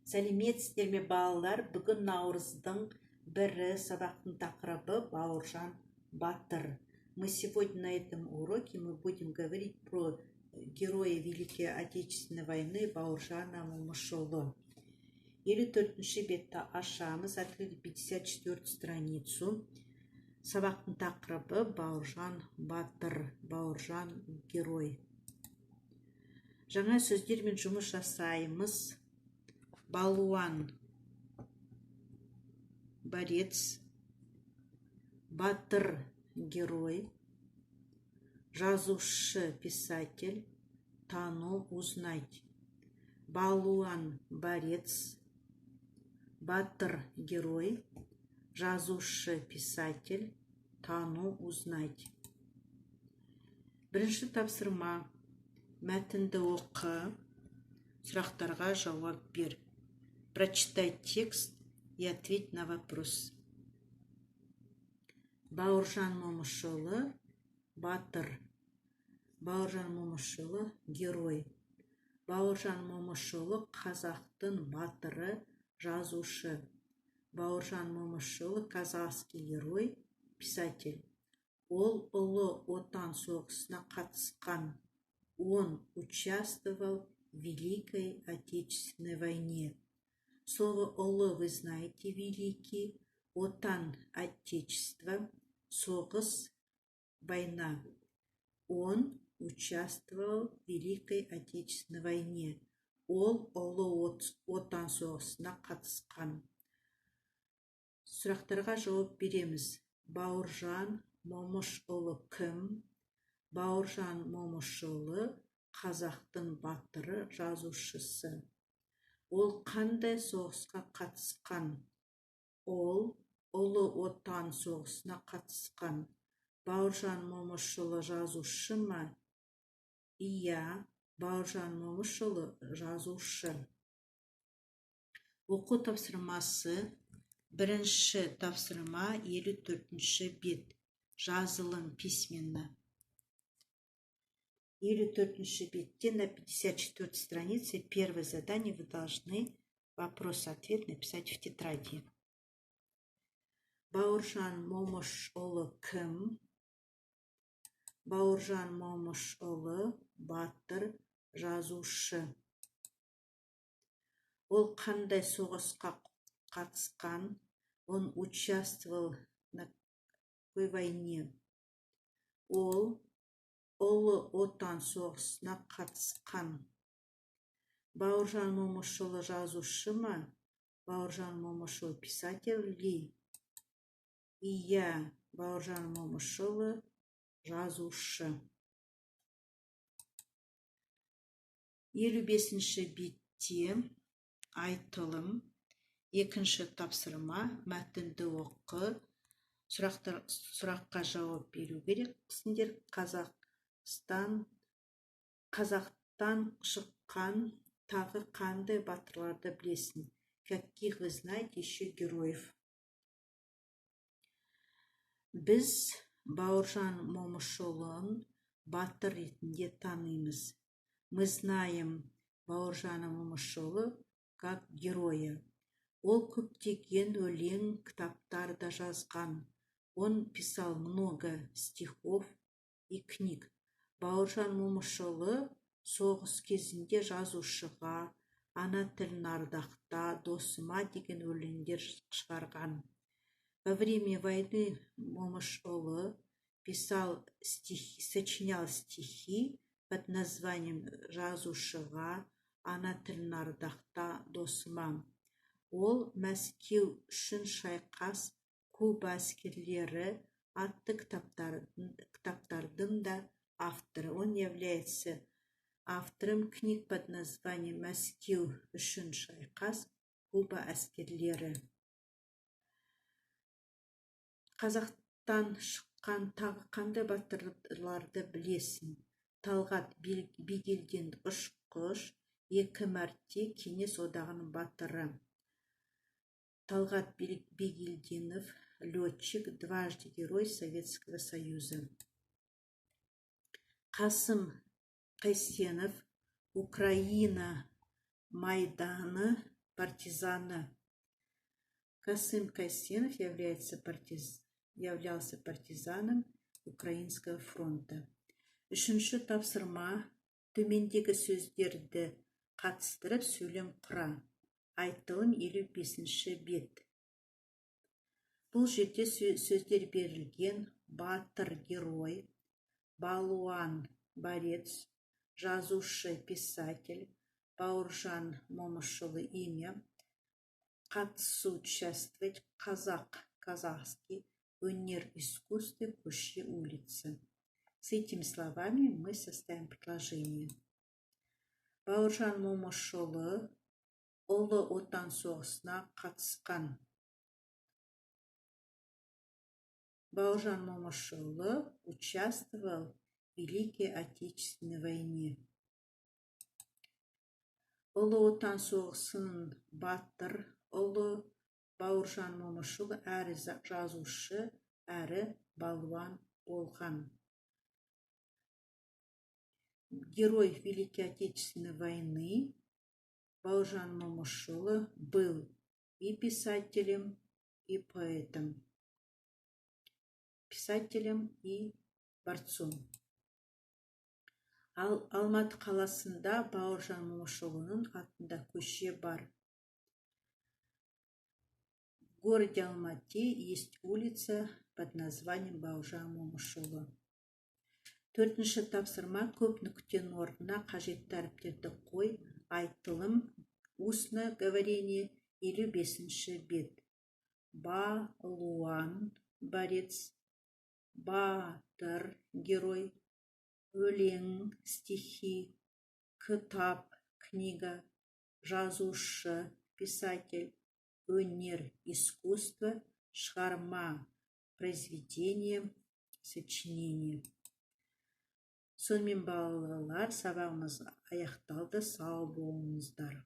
Сәлеметсіздер ме, балалар? Бүгін наурыздың 1-і. Сабақтың тақырыбы: Бауыржан батыр. Мы сегодня на этом уроке мы будем говорить про героя Великой Отечественной войны Бауыржана Момышұлы. 54-ші бетті ашамыз, открыть 54 страницу. Сабақтың тақырыбы: Бауыржан батыр, Бауыржан герой. Жаңа сөздермен жұмыс жасаймыз. Балуан — борец, батыр — герой, жазушы — писатель, тану — узнать. Балуан — борец, батыр — герой, жазушы — писатель, тану — узнать. Бірінші тапсырма: мәтінді оқы, сұрақтарға жауап бер. Прочитай текст и ответь на вопрос. Бауыржан Момышұлы — батыр. Бауыржан Момышұлы — герой. Бауыржан Момышұлы — қазақтың батыры, жазушы. Бауыржан Момышұлы — казахский герой, писатель. Ол Ұлы Отан соғысына қатысқан. Он участвовал в Великой Отечественной войне. Слово «ұлы» вы знаете, великий, Отан — отечество, соғыс — война. Он участвовал в Великой Отечественной войне. Ол Ұлы Отан соғысына қатысқан. Сұрақтарға жауап береміз. Бауыржан Момышұлы кім? Бауыржан Момышұлы — қазақтың батыры, жазушысы. Ол қандай соғысқа қатысқан? Ол Ұлы Отан соғысына қатысқан. Бауыржан Момышұлы жазушы ма? Иә, Бауыржан Момышұлы жазушы. Оқу тапсырмасы. Бірінші тапсырма, 54-ші бет, жазылым, письменно. 54-ші бетте, на 54 странице, первое задание: вы должны вопрос-ответ написать в тетради. Бауыржан Момышұлы кім? Бауыржан Момышұлы — батыр, жазушы. Ол қандай соғысқа қатысқан? Он участвовал на какой войне? Ол Ұлы Отан соғысына қатысқан. Бауыржан Момышұлы жазушы ма? Бауыржан Момышұлы писатель ли? Иә, Бауыржан Момышұлы жазушы. 55-ші бетте айтылым. Екінші тапсырма: мәтінді оқы, сұраққа жауап беру керексіңдер. Қазақстан, қазақтан шыққан тағы қандай батырларды білесің? Каких вы знаете еще героев? Біз Бауыржан Момышұлын батыр ретінде танимыз. Мы знаем Бауыржана Момышұлы как героя. Ол көптеген өлең, кітаптар да жазған. Он писал много стихов и книг. Бауыржан Момышұлы соғыс кезінде «Жазушыға», «Ана тілін ардақта», «Досыма» деген өлеңдер шығарған. Во время войны Момышұлы писал стихи, сочинял стихи под названием «Жазушыға», «Ана тілін ардақта», «Досыма». Ол «Мәскеу үшін шайқас», «Куба әскерлері» атты кітаптардың да авторы. Он является автором книг под названием «Мәскеу үшін шайқас», «Куба әскерлері». Қазақтан шыққан тағы қандай батырларды білесің? Талғат Бигелдин — ұшқыш, екі мәрте Кеңес Одағының Батыры. Талғат Бигельдинов — летчик, дважды Герой Советского Союза. Қасым Қайсенов — Украина майданы Партизаны. Касым Кайсенов являлся партизаном Украинского фронта. Үшінші тапсырма: төмендегі сөздерді қатыстырып, сөйлем құра. Айтылым, 55-ші бет. Бұл жерде сөздер берілген: батыр — герой, балуан — борец, жазушы — писатель, Бауыржан Момышұлы — имя, қатысу — участвовать, қазақ — казахский, өнер — искусство, көше — улица. С этими словами мы составим предложение. Бауыржан Момышұлы Ұлы Отан соғысына қатысқан. Бауыржан Момышұлы участвовал в Великой Отечественной войне. Ұлы Отан соғысының батыр ұлы Бауыржан Момышұлы әрі жазушы, әрі балуан болған. Герой Великой Отечественной войны Бауыржан Момышұлы был и писателем, и поэтом, писателем и борцом. Ал Алматы қаласында Бауыржан Момышұлының атында көше бар. В городе Алмате есть улица под названием Бауыржан Момышұлы. Төртінші тапсырма: көп нүктенің орнына қажетті әріптерді қой. Айтылым, устное говорение, 55-ші бет. Балуан — борец, батыр — герой, өлең — стихи, кітап — книга, жазушы — писатель, өнер — искусство, шығарма — произведение, сочинение. Сонымен, балалар, сабағымыз аяқталды. Сау болыңыздар.